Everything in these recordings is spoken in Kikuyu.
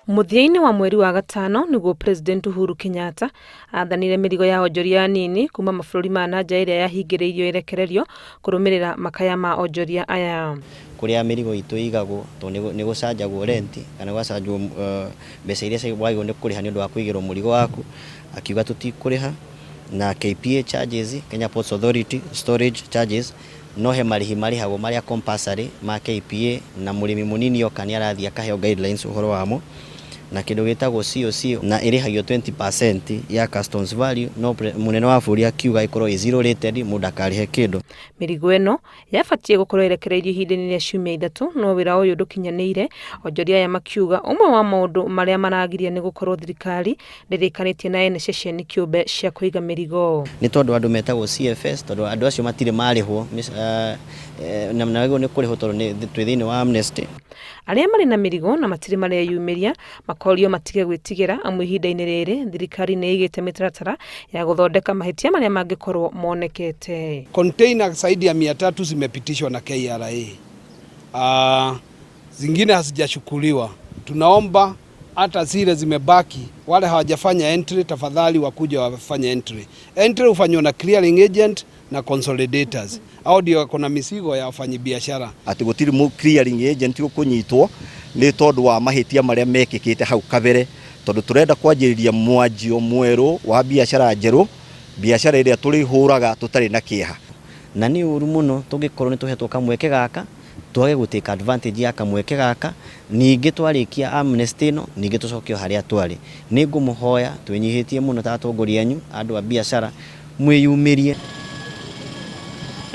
Mũthia-inĩ wa mweri wa gatano nĩguo President Uhuru Kenyatta aathanire mĩrigo ya onjoria anini kuma mabũrũri ma na nja ĩrĩa yahingĩrĩirio ĩrekererio kũrũmĩrĩra makaya ma onjoria aya. Kũrĩa mĩrigo itũ ĩigagwo tondũ nĩ gũcanjagwo rent kana gũgacanjwo mbeca iria wagĩrĩirwo nĩ kũrĩha nĩ ũndũ wa kũigĩrwo mũrigo waku, akiuga tũtikũrĩha na KPA charges, Kenya Ports Authority storage charges, no he marĩhi marĩhagwo marĩa compulsory ma KPA na mũrĩmi mũnini oka nĩ arathiĩ akaheo guidelines ũhoro wamo na kĩndũ gĩtagwo COC na ĩrĩhagio 20% ya customs value no mũnene wa bũrũri akiuga ĩkorwo ĩ zero rated mũndũ ndakarĩhe kĩndũ. Mĩrigo ĩno yabatiĩ gũkorwo ĩrekereirio ihinda-inĩ rĩa ciumia ithatũ no wĩra ũyũ ndũkinyanĩire, onjoria aya makiuga ũmwe wa maũndũ marĩa maragiria nĩ gũkorwo thirikari ndĩrĩkanĩtie na ene ceceni kĩũmbe cia kũiga mĩrigo. Nĩ tondũ andũ metagwo CFS tondũ andũ acio matirĩ marĩhwo na magĩrĩirwo nĩ kũrĩhwo tondũ twĩ thĩinĩ wa amnesty. Arĩa marĩ na mĩrigo na matirĩ mareyumĩria makorio matige gwĩtigĩra amu ihinda-inĩ rĩrĩ thirikari nĩ ĩigĩte mĩtaratara ya gũthondeka mahĩtia marĩa mangĩkorwo monekete. Container zaidi ya 300 zimepitishwa na KRA. Zingine hazijachukuliwa. Tunaomba hata zile zimebaki, wale hawajafanya entry, tafadhali wakuja wafanye entry. Entry hufanywa na clearing agent na consolidators. Hao ndio wako na misigo ya wafanyibiashara. Atĩ gũtirĩ mũ clearing agent ũkũnyitwo nĩ tondũ wa mahĩtia marĩa mekĩkĩte hau kabere, tondũ tũrenda kwanjĩrĩria mwanjio mwerũ wa biacara njerũ, biacara ĩrĩa tũrĩhũraga tũtarĩ na kĩeha. Na nĩ ũru mũno tũngĩkorwo nĩ tũhetwo kamweke gaka twage gũ take advantage ya kamweke gaka, ningĩ twarĩkia amnesty ĩno ningĩ tũcoke o harĩa twarĩ. Nĩ ngũmũhoya twĩnyihĩtie mũno ta atongoria anyu andũ a biacara mwĩyumĩrie.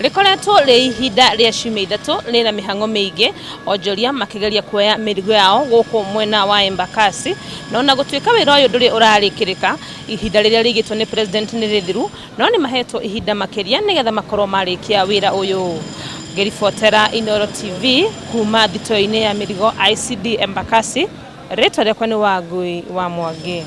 Rĩkoretwo rĩ ihinda rĩa ciumia ithatũ rĩna mĩhang'o mĩingĩ, onjoria makĩgeria kuoya mĩrigo yao gũkũ mwena wa Embakasi, na ona gũtuĩka wĩra ũyũ ndũrĩ ũrarĩkĩrĩka, ihinda rĩrĩa rĩigĩtwo nĩ president nĩ rĩthiru, no nĩ mahetwo ihinda makĩria nĩgetha makorwo marĩkia wĩra ũyũ. Ngĩribotera Inooro TV kuma thito-inĩ ya mĩrigo ICD Embakasi, rĩtwa rĩakwa nĩ Wangui wa Mwangi.